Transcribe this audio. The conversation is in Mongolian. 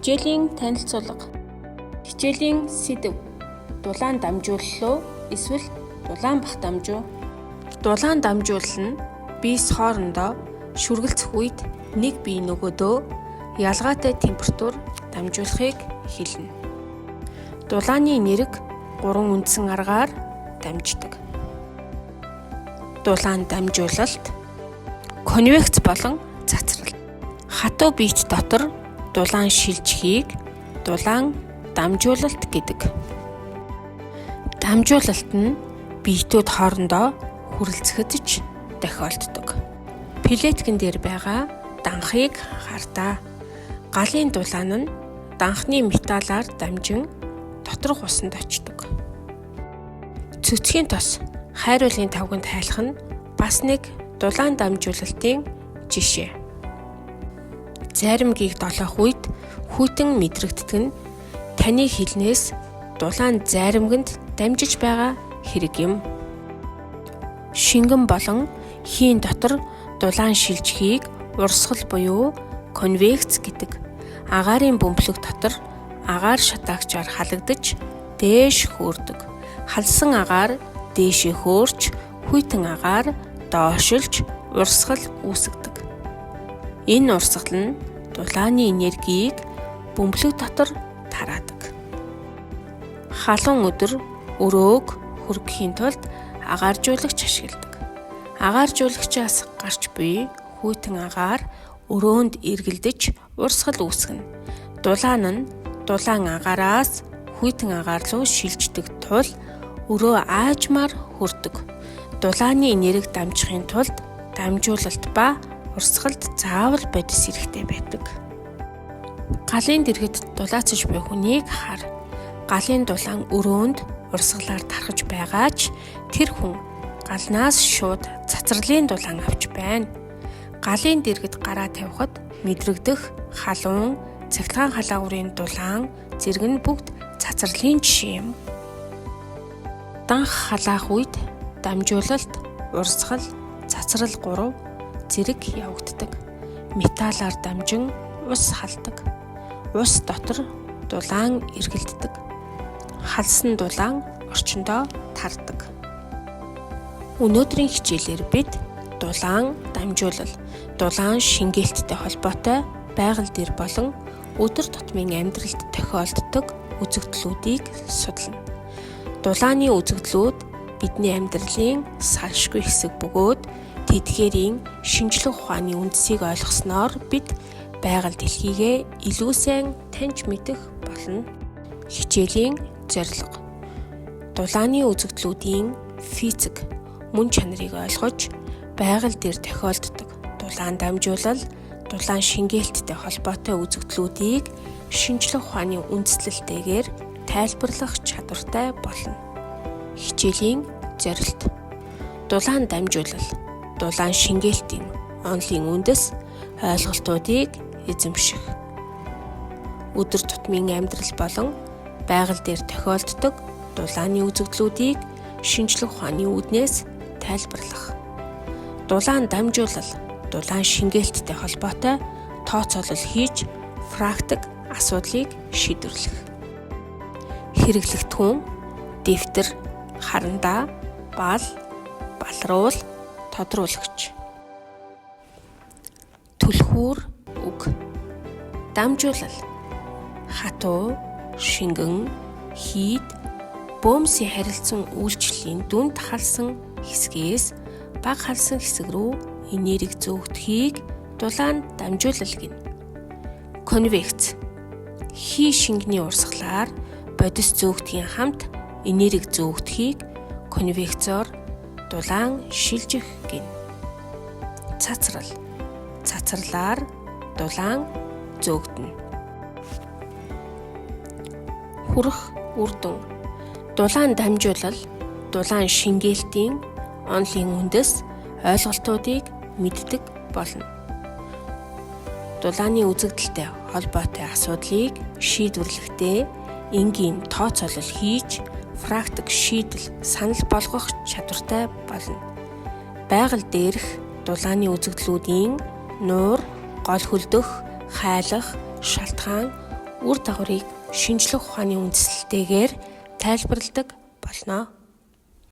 Хичээлийн танилцуулга. Хичээлийн сэдэв: дулаан дамжуулал уу эсвэл дулаан бах дамжуу? Дулаан дамжуулал нь биес хоорондоо шүргэлцэх үед нэг бие нөгөөдөө ялгаатай температур дамжуулахыг хэлнэ. Дулааны нэрэг гурван үндсэн аргаар дамждаг. Дулаан дамжуулалт, конвекц болон цацрал. Хатуу биет дотор дулаан шилжихийг дулаан дамжуулалт гэдэг. Дамжуулалт нь биетүүд хоорондоо хүрэлцэхэд ч тохиолддог. Плиткэн дээр байгаа данхыг хардаа. Галын дулаан нь данхны металлаар дамжин доторх усанд очдог. Цөцгийн тос хайруулын тавганд хайлах нь бас нэг дулаан дамжуулалтын жишээ. Зайрамгийг долоох үед хүйтэн мэдрэгддэг нь таны хилнээс дулаан зайрамганд дамжиж байгаа хэрэг юм. Шингэн болон хийн дотор дулаан шилжихийг урсгал буюу конвекц гэдэг. Агаарын бөмбөлөг дотор агаар шатаагчаар халагдаж дээш хөөрдөг. Халсан агаар дээшээ хөөрч, хүйтэн агаар доошилж урсгал үүсгэдэг. Энэ урсгал нь дулааны энергийг бөмбөлөг дотор тараадаг. Халуун өдөр өрөөг хөргөхийн тулд агааржуулагч ашигладаг. Агааржуулагчаас гарч буй хүйтэн агаар өрөөнд эргэлдэж урсгал үүсгэнэ. Дулаан нь дулаан агаараас хүйтэн агаар руу шилждэг тул өрөө аажмаар хөрдөг. Дулааны энерги дамжихын тулд дамжуулалт ба урсгалд заавал бодис хэрэгтэй байдаг. Галын дэргэд дулаацаж буй хүнийг хар. Галын дулаан өрөөнд урсгалаар тархаж байгаа ч тэр хүн галнаас шууд цацралын дулаан авч байна. Галын дэргэд гараа тавихад мэдрэгдэх халуун, цахилгаан халаагуурын дулаан зэрэг нь бүгд цацралын жишээ юм. Данх халаах үед дамжуулалт, урсгал, цацрал гурав зэрэг явагддаг. Металлаар дамжин ус халдаг. Ус дотор дулаан эргэлддэг. Халсан дулаан орчиндоо тардаг. Өнөөдрийн хичээлээр бид дулаан дамжуулал, дулаан шингээлттэй холбоотой байгаль дээр болон өдөр тутмын амьдралд тохиолддог үзэгдлүүдийг судална. Дулааны үзэгдлүүд бидний амьдралын салшгүй хэсэг бөгөөд тэдгээрийн шинжлэх ухааны үндсийг ойлгосноор бид байгаль дэлхийгээ илүү сайн таньж мэдэх болно. Хичээлийн зорилго: дулааны үзэгдлүүдийн физик мөн чанарыг ойлгож, байгаль дээр тохиолддог дулаан дамжуулал, дулаан шингээлттэй холбоотой үзэгдлүүдийг шинжлэх ухааны үндслэлтэйгээр тайлбарлах чадвартай болно. Хичээлийн зорилт: дулаан дамжуулал, дулаан шингээлтийн онолын үндэс ойлголтуудыг эзэмших. Өдөр тутмын амьдрал болон байгаль дээр тохиолддог дулааны үзэгдлүүдийг шинжлэх ухааны үүднээс тайлбарлах. Дулаан дамжуулал, дулаан шингээлттэй холбоотой тооцоолол хийж практик асуудлыг шийдвэрлэх. Хэрэглэгдэхүүн: дэвтэр, харандаа, бал, балруул, тодруулагч. Түлхүүр үг. Дамжуулал: хатуу, шингэн, хийд, бөөмсийн харилцан үйлчлэлийн дүнд халсан хэсгээс бага халсан хэсэг рүү энерги зөөгдөхийг дулаан дамжуулал гэнэ. Конвекц: хий шингэний урсгалаар бодис зөөгдөхийн хамт энерги зөөгдөхийг конвекцоор дулаан шилжих гэнэ. Цацрал: цацралаар дулаан зөөгдөнө. Хүрэх үр дүн: дулаан дамжуулал, дулаан шингээлтийн онолын үндэс ойлголтуудыг мэддэг болно. Дулааны үзэгдэлтэй холбоотой асуудлыг шийдвэрлэхдээ энгийн тооцоолол хийж практик шийдэл санал болгох чадвартай болно. Байгаль дээрх дулааны үзэгдлүүдийн нуур, гол хөлдөх, хайлах, шалтгаан, үр дагаврыг шинжлэх ухааны үндслэлтэйгээр тайлбарладаг болно.